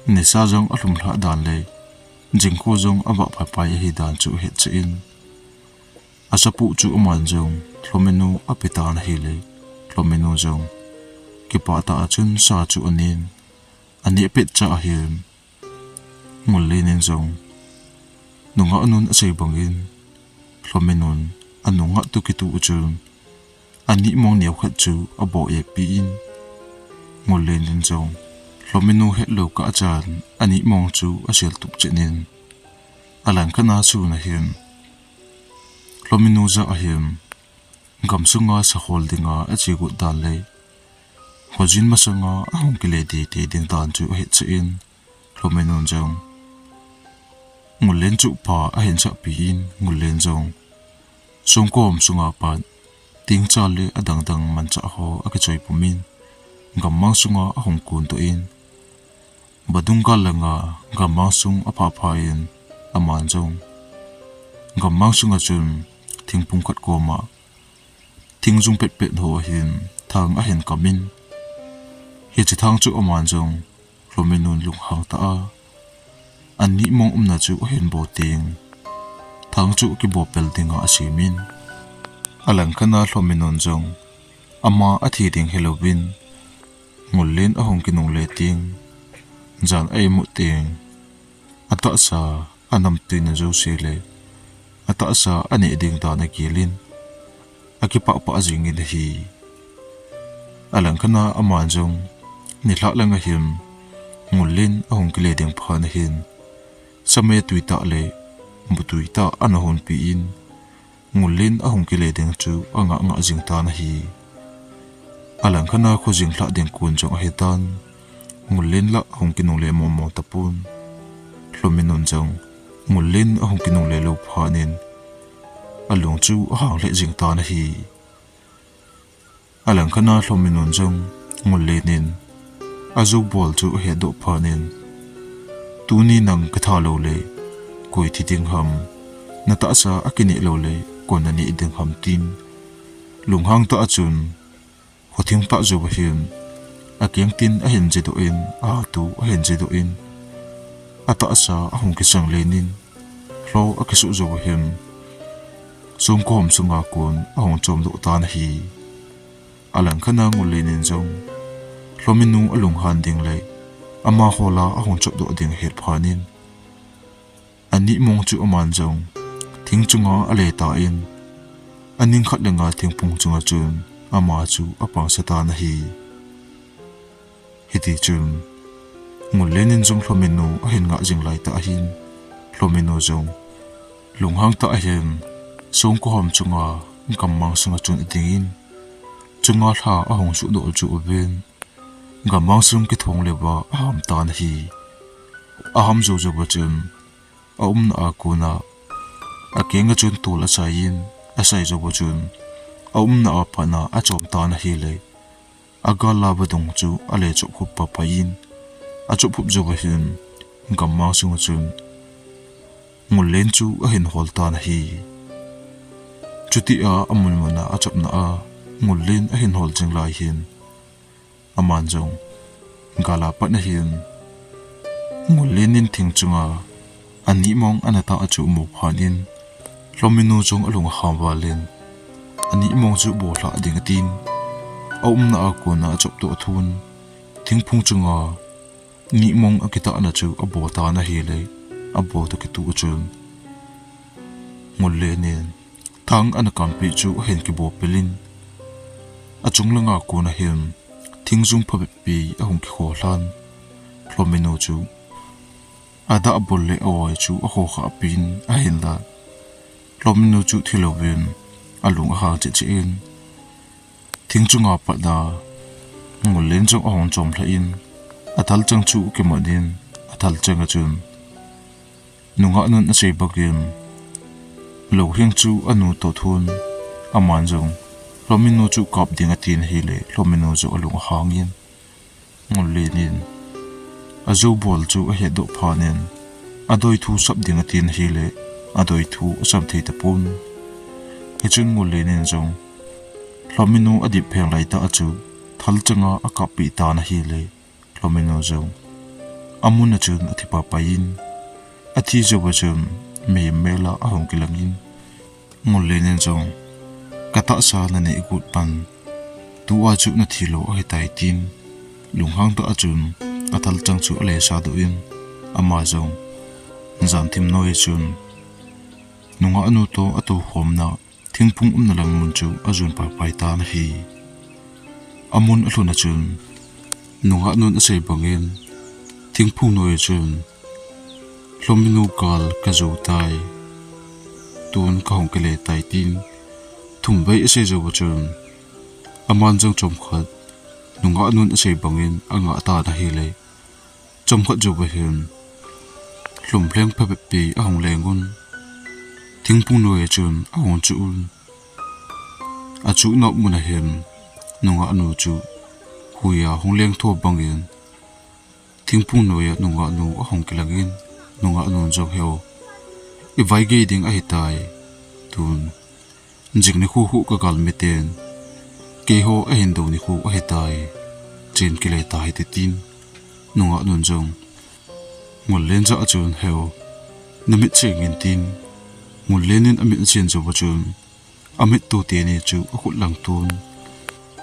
nisa jong alhum lhah dan le jingkho jong avah paipai ahi dan chu ahetchen, asapu chu aman jong Lhominu ape tan ahile, Lhominu jong kipah tah a chun sa chu anen, aneh petcha ahin, Ngullen in jong nungah nun asei bangin, Lhominun anungah toh kitoh chun, animo neo khat chu aboh epi in, Ngullen in jong Lhominu hetlou kah chan animo chu aseltup chen in, alangkhat a sun ahin, Lhominu jah ahin, gamsunga sa hol dinga ache got dan le, khojin masanga ahung kile teitei ding dan chu ahetchen, Lhominun jong Ngullen chu pha ahin sahpi in, Ngullen jong songkohom sunga pat tingcha le adangdang manchah ho akichoi pum in, gammang sunga ahung kun toh in, vadung gal langa gammang sung aphah pha in, aman jong gammang sunga chun thingphung khat koma thingjung petpet ho ahin thang ahin kam in, hiche thang chu aman jong Lhominun lunghang tah a animo umna chu ahin bol teng, thang chu kibol pel dinga asem in, alangkhat a Lhominun jong ama athi ding hilouvin, Ngullen ahung kinungle teng, jan a imut teng, atahsa anamtuina jouse le atahsa aneh ding dan agel in, akipah pah jing in ahi. Alangkhat a aman jong nilhah lang ahin, Ngullen ahung kile ding phat ahin, same tui tah le bu tui tah ana honpi in, Ngullen ahung kile ding chu angah ngah jing tan ahi. Alangkhat a khojin lhah ding kon jong ahitan, Ngullen lah ahung kinungle mong mong tapon, Lhominun jong Ngullen ahung kinungle lou phat in, alung chu ahang lheh jing tan ahi. Alangkhat a Lhominun jong Ngullen in ajou bol chu ahetdoh phat in, tuni nang katha lou le koi thi ding ham, natahsa akineh lou le koi naneh ding ham, tin lunghang tah a chun khothim tah jou ahin, akeng tin ahin jedoh in, ahatu ahin jedoh in, atahsa ahung kisang len in, lho akisuh jou ahin, songkohom sunga kon ahung chomdoh tan ahi. Alangkhat a Ngullen in jong Lhominu alunghan ding le amaho lah ahung chopdoh ding ahet phat in, animo chu aman jong thing chunga ale tan, aning khat langa thingphung chunga chun ama chu apangsa tan ahi. Hitichun Ngullen in jong Lhominu ahin ngah jing laitah ahin, Lhominu jong lunghang tah ahin songkohom chunga gammang sunga chun ading in, chunga lha ahung sudoh chu uvin, gammang sung kithong leuva aham tan ahi. Aham jou jouva chun, aumna a kona akenga chun tol asai in, asai jouva chun, aumna a pat a achom tan ahile, agal a vadung chu ale chop khup papa in, achop khup jouva hin, gammang sunga chun, Ngullen chu ahin hol tan ahi. Chutia amun mun a achopna a, Ngullen ahin hol jing lai hin, aman jong, gal a pat a hin, Ngullen in thing chunga anihmong ana tah chu amu phat in, Lhominu jong alung aham val in, anihmong chu bolhah ding atin, aumna a kona achop toh athun, thingphung chunga nihmong akitahna chu abol tan ahile, abol toh kitoh chun, Ngullen in thang ana kampi chu ahin kibo pel in, achung langa kona hin thingjung phabep pi ahung kikho lhan, Lhominu chu adah bol le aoi chu akho khah pi in ahinla, Lhominu chu thilouvin alung ahang cheh cheh in, thing chunga pat a Ngullen jong ahung chom lhah in, athal chang chu akiman in, athal changa chun, Nungahnun asei bangin, louhing chu anu toh athun, aman jong, Lhominu chu kap ding atin ahile, Lhominu jong alung ahang in, Ngullen in ajou bol chu ahetdoh phat in, adoi thu sap ding atin ahile, adoi thu asam thei tapon. Hichun Ngullen in jong, Lhominu adip pheng lai tah a chu, thal changa akap peh tan ahile, Lhominu jong, amun a chun athi papa in, athi jouva chun, mihem mel a ahung kilang in, Ngullen in jong, katahsa naneh got pan, tua chu nathi lou ahitai tin, lunghang tah a chun, athal chang chu ale sadoh in, ama jong, jan thim noiya chun, nungahnu toh atou khomna, thingphung umna lang mun chu ajon paipai tan ahi. Amun alhun a chun, nungahnun asei bangin, thingphung noiya chun, Lhominu gal kajou tai, tun kahung kile tai tin, thum vei asei jouva chun, aman jong chomkhat, nungahnun asei bangin angah tan ahile, chomkhat jouva hin, lhumlheng phabep pi ahung leng un, thingphung noiya chun ahung chuh un, achuhna mun a hin, nungahnu chu, huiya hung leng tho bangin, thingphung noiya nungahnu ahung kilang in, nungahnun jong, Heo, ivaigei ding ahitai, tun, jing nikho khu kagalmi ten, keiho ahin dou nikho ahitai, chen kile tahite tin, nungahnun jong, Ngullen jah a chun, Heo, namit cheng in tin, Ngullen in amit achen jouva chun, amit to teni chu akhut lang tun,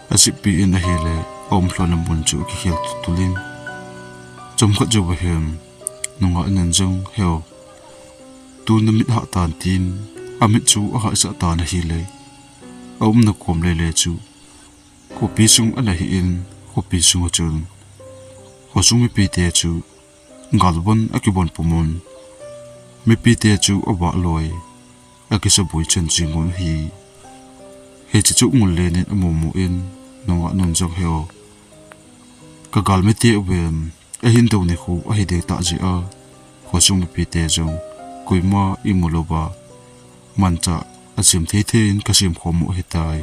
asippi in ahile, aumlhona mun chu akikhel tultul in, chomkhat jouva hin, nungahnun jong, Heo, tun namit hah tan tin, amit chu ahahsah tan ahile, aumna kom lele chu, khopi sung ana hi in, khopi sunga chun, khosung mipite chu, galvon akivon pum un, mipite chu avah loi, akisabui chen jing un ahi. Hiche chu Ngullen in amu mu in, nungahnun jong, Heo, kagalmi te uvem, ahin dou nikho ahi ding tah jeh a, khosung mipite jong, koima imu louva, manchah asem thei thei in kasem khom u ahitai,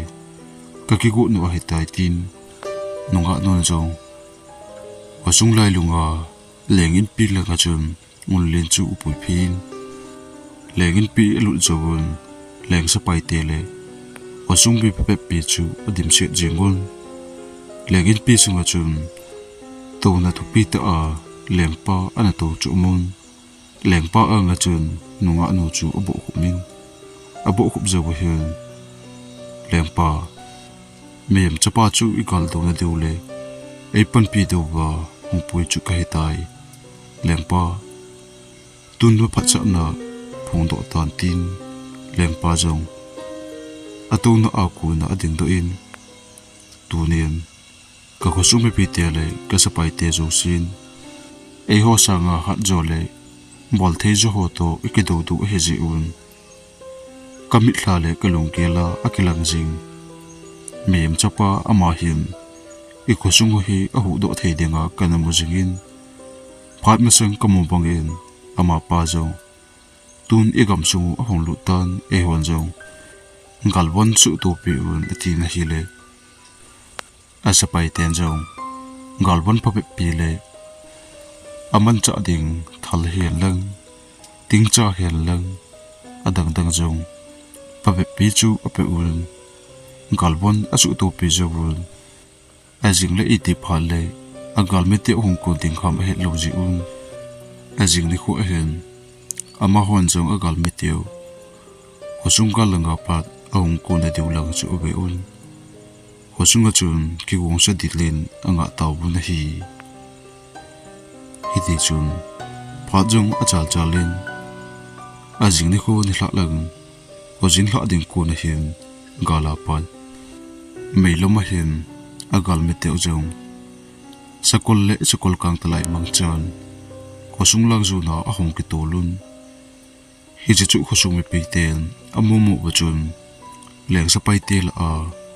kakigot u ahitai tin, nungahnun jong, khosung lailunga, leng inpi langa chun, Ngullen chu apui phei in, leng inpi alut jouvun, leng sepaite le khosung mi phabep pi chu adimset jing un, leng inpi sunga chun, touna thupi tah a, lengpa ana tou chu amun, lengpa anga chun, nungahnu chu abohkhup in, abohkhup jouva hin, lengpa, mihem chapa chu igaldouna diu le, eipanpi diuva hung pui chu kahitai, lengpa, tun maphatchahna phongdoh tan tin, lengpa jong, atouna a kona adingdoh in, tunin, kakhosung mipite le kasepaite jousen, eiho sanga hatjo le bolthei jo ho toh ikidou diu ahijeh un, kamitlha le kalunggel a akilang jing, Mihem chapa ama hin i khosung u hi ahuhdoh thei dinga kana mu jingin, phat masang kamu bangin amapa jong tun i gamsung u ahung lut tan, eihon jong galvon suhtopi un atin ahile, asepai ten jong galvon phabep pi le amanchah ding thal hihen lang, tingcha hihen lang, adang dang jong phabep pi chu ape un, galvon asuhtopi jou un. Ajing le iti phat le agalmite u hung kon ding ham ahet lou jeh un, ajing nikho ahin amahon jong agalmite u khosung gal langa pat ahung kon nadiu lang chu ave un. Khosung a chun kigongsa dil in angah tauvin ahi. Hiti chun phat jong achal chal in, ajing nikho nilhah lang, khojin lhah ding kon ahin, gal a pat meilom ahin agalmite u jong sakol le sakol kang talai mangchan khosung lang jona ahung kitol un. Hiche chu khosung mipi ten amu mu uva chun, lengsapai te lah a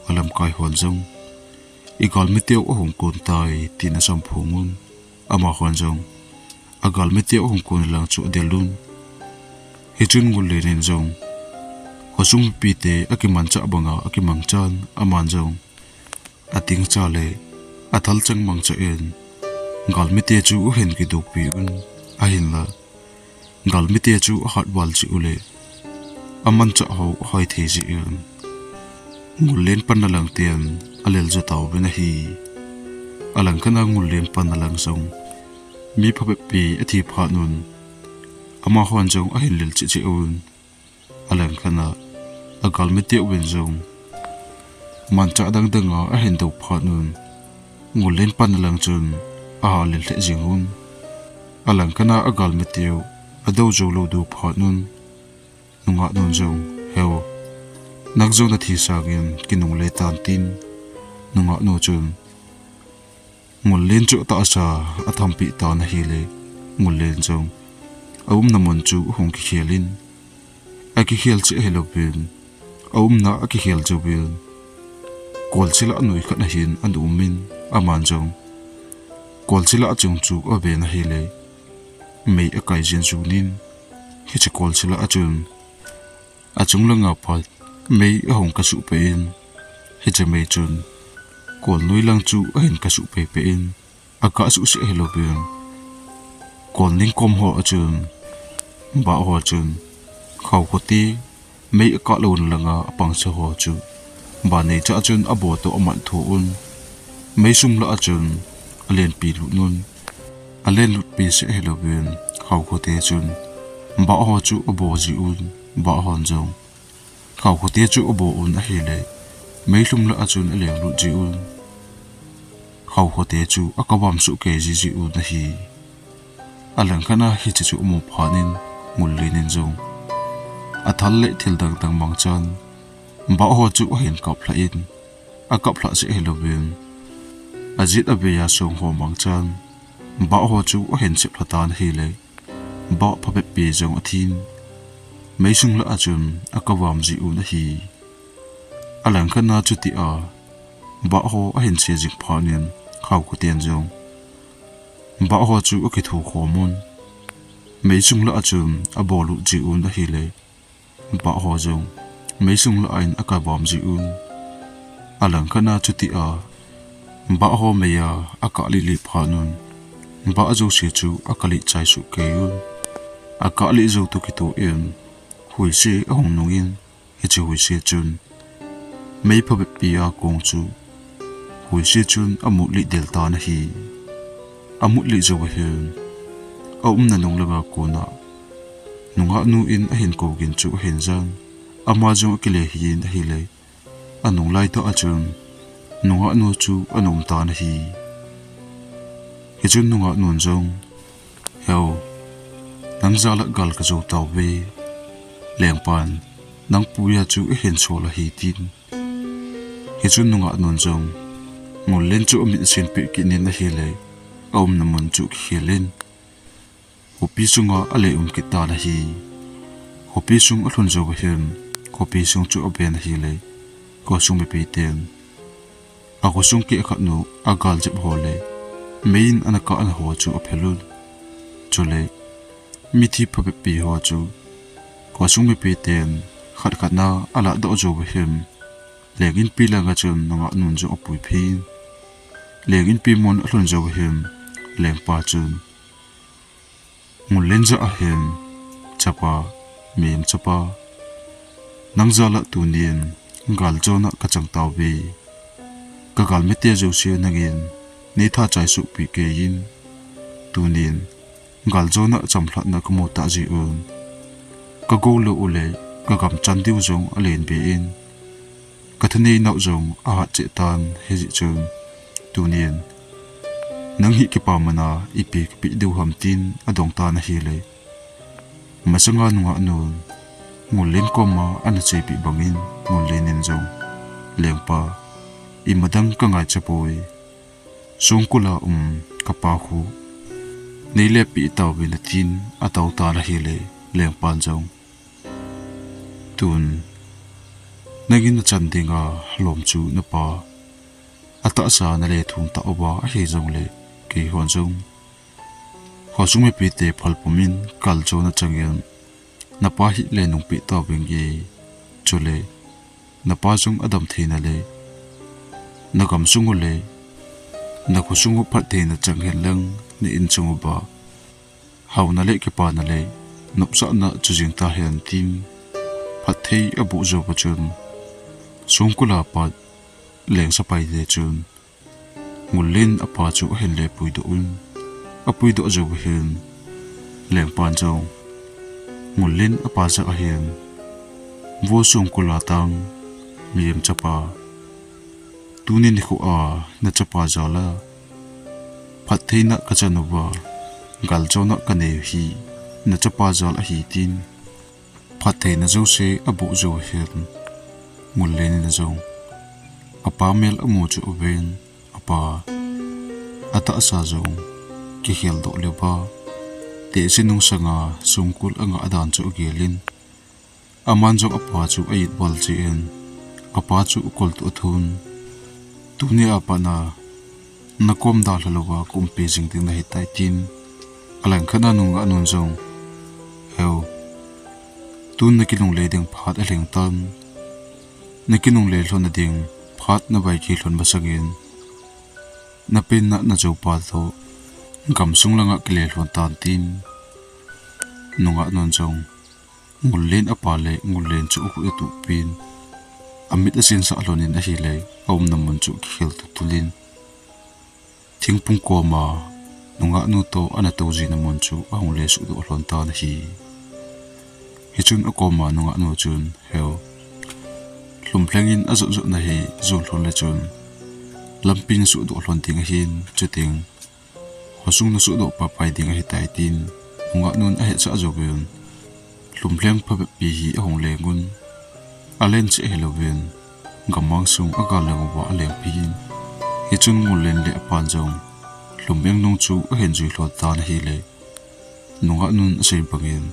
alamkai hon jong, i galmite u ahung kon tai, tin asam phong un. Amahon jong agalmite u ahung kon lang chu adel un. Hichun Ngullen in jong khosung mipi te akimanchah banga akimangchan, aman jong atingcha le athal chang mangcha in galmite chu ahin kidopi un, ahinla galmite chu ahat val jeh u le amanchah ho ahoi thei jeh in, Ngullen panna lang ten alel jo tauvin ahi. Alangkhat a Ngullen panna lang jong mi phabep pi athi phat un, amahon jong ahin lel cheh cheh un. Alangkhat a agalmite uvin jong manchah dang dang a ahin dou phat un, Ngullen panna lang chun aha lel lheh jing un. Alangkhat a agalmite u adou jou lou diu phat un, nungah nun jong, Heu, nang jong nathi sangin kinungle tan, tin nungah nu chun Ngullen chu atahsa athampi tan ahile, Ngullen jong aumna mun chu ahung kikhel in, akikhel cheh ahilouvin, aumna akikhel jouvin, kolchil a noi khat ahin ana um in, aman jong kolchil a achung chu aven ahile, mei akai jin jun in, hiche kolchil a chun achung langa pat mei ahung kasuh peh in, hiche mei chun kolnoi lang chu ahin kasuh peh peh in, akah suhseh ahilouvin, kolning kom ho a chun bah ho chun khaokhote mei akah louna langa apangsa ho chu ban neicha a chun abo toh amat tho un, meisum lah a chun alenpi lut un. Alen lutpi seh ahilouvin, khaokhote chun bah ho chu abo ji un, bah hon jong khaokhote chu abo un ahile, meilum lah a chun aleng lut ji un, khaokhote chu akavam soh kei ji ji un ahi. Alangkhat a hiche chu amu phat in, Ngullen in jong athal le thil dang dang mangchan bah ho chu ahin kap lhah in, akap lhah seh ahilouvin, ajet avei a song ho mangchan bah ho chu ahin sep lha tan ahile, bah phabep pi jong athin, meisum lah a chun akavam ji un ahi. Alangkhat a chuti a bah ho ahin che jing phat in, khaokhoten jong bah ho chu akithu khom un, meisum lah a chun abo lut ji un ahile, bah ho jong meisum lah a in akavam ji un. Alangkhat a chuti a bah ho mei a akah lih lih phat un, bah jouse chu akalih chai soh kei un. Akah lih jou toh kitoh in, huise ahung nung in, hiche huise chun mei phabep pi a kong chu huise chun amut lih del tan ahi. Amut lih jou ahin, aumna nung langa kona nungah nu in ahin kou gin chu ahin jan, ama jong akile hih in ahile, anung lai tah a chun nungah nu chu ana um tan ahi. Hichun nungah nun jong, Heu, nang jal a gal kajou tauve, lengpan nang puia chu ahin sol ahi, tin. Hichun nungah nun jong Ngullen chu amit asin peh kit in ahile, aumna mun chu akikhel in, khopi sunga ale um kit tan ahi. Khopi sung alhun jou ahin, khopi sung chu aven ahile, khosung mipi ten Akhosung kehkhat nu agal jep ho le meiin ana kah ana ho chu aphel un. Chule mithi phabep pi ho chu khosung mipi ten khat khat na alah doh jou uva hin, Leng inpi langa chun nungah nun jong apui phin. Leng inpi mun alhun jou uva hin, Lengpa chun Ngullen jah a hin, "Chapa, Miem chapa, nang jal a tunin galjona kachang tauve. Kagalmi te jouse nangin neitha chai suh pi kei in. Tunin galjona chamlhatna kamu tah jeh un, kagou lou u le kagam chan diu jong alen be in, kathanei nau jong ahat cheh tan, hijeh chun tunin nang hi kipa mana ipi kapeh diu ham," tin adong tan ahile, masanga nungah nun Ngullen koma ana chepi bangin Ngullen in jong, "Lengpa, imadang kangaicha poi. Songkul a um kapa khu neilepi tauve," atin atou tan ahile, Lengpan jong, "Tun nangin nachan dinga lom chu napa atahsa nale thum tauva ahi jongle, keihon jong khosung mipi te phalpum in galjona changin napa hi le nungpeh tauvinge. Chule napa jong adam theina le nagamsung u le nakhosung u phattheina chang hen lang, na insung uva haona le kipana le nopsahna chu jing tahen," tin phatthei aboh jou uva chun, Songkul a pat Lengsapai te chun Ngullen apa chu ahin le puidoh un. Apuidoh jou uva hin, Lengpan jong Ngullen apa jah a hin, "Vo Songkul a tang Miem chapa, tuni nikho a nachapa jal a phattheina kachan uva, galjona kanei u hi nachapa jal ahi," tin phattheina jouse aboh jou uva hin, Ngullen in jong apa mel amu chu aven, apa atahsa jong kikhel doh leuva, tehse nungsanga Songkul angah dan chu agel in, aman jong apa chu a-it val cheh in, apa chu akol toh athun, "Tuni a pat na nakom dalha louva kaumpi jing ding nahi tai," tin. Alangkhat a nungah nun jong, "Heu, tun nakinungle ding phat alhing tan, nakinungle lhon nading phat navaikhe lhon masangin, napenna najou pa toh gamsung langa kile lhon tan," tin. Nungah nun jong Ngullen apa le Ngullen chu akhut atuh pin, amit asinsah lhon in ahile, aumna mun chu kikhel tutul in, thingphung koma nungah nu toh ana tou jina mun chu ahung le suhdoh lhon tan ahi. Hichun akoma nungah nu chun, "Heu, lhumlheng in ajot jotna hi jon lhon le chun lampin suhdoh lhon ding ahin, chuteng khosung nasuhdoh paipai ding ahitai," tin nungah nun ahetsah jouvin, lhumlheng phabep pi hi ahung leng un, alen cheh ahilouvin, gammang sung agal leng uva aleng pin. Hichun Ngullen le apan jong lhumlheng nung chu ahin jui lhon tan ahile, nungah nun asei bangin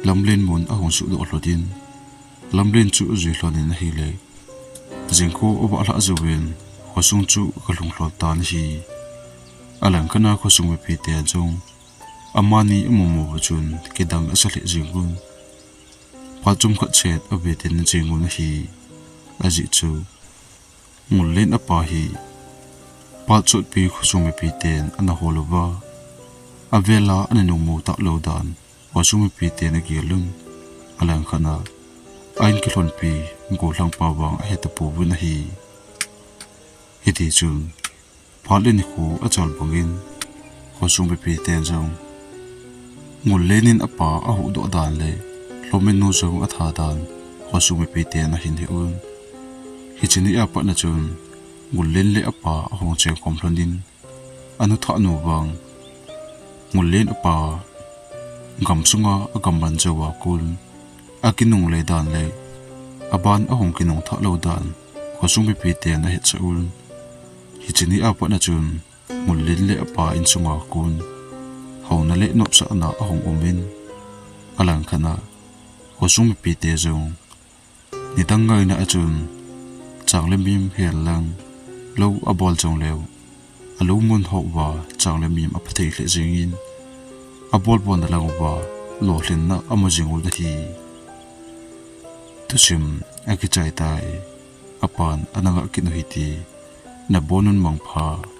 lamlen mun ahung suhdoh lhon in, lamlen chu ajui lhon in ahile, jingkho avah lhah jouvin khosung chu agalhung lhon tan ahi. Alangkhat a khosung mipi te jong amani amumu uva chun kidang asa lheh jeng un, phat chomkhat chet ave tena jeng un ahi. Ajeh chu Ngullen apa hi phat sotpi khosung mipi ten ana hol uva, avela ana nungmu talou dan khosung mipi ten agel un, alangkhat a a-in kilhonpi gollhangpa vang ahetapou vin ahi. Hitichun phat le nikho achal bangin khosung mipi ten jong Ngullen in apa ahuhdoh dan le lhomin nu jong atha dan khosung mipi ten ahin he un. Hiche ni a pat na chun Ngullen le apa ahung chengkhom lhon in, anu thah nu vang Ngullen apa gamsunga agamman jouva kon akinungle dan le aban ahung kinung thah lou dan khosung mipi ten ahetsah un. Hiche ni a pat na chun Ngullen le apa insunga kon houna le nopsahna ahung um in, alangkhat a khosung mipi te jong nidang ngaina a chun chang le mim hen lang Lou abol jongleu, alou mun hou uva chang le mim apha thei lheh jengin, abol bolna lang uva lolhinna amu jing u ahi. Thusim akichai tai, apan ana ngah kit u hite, nabonun mangpha.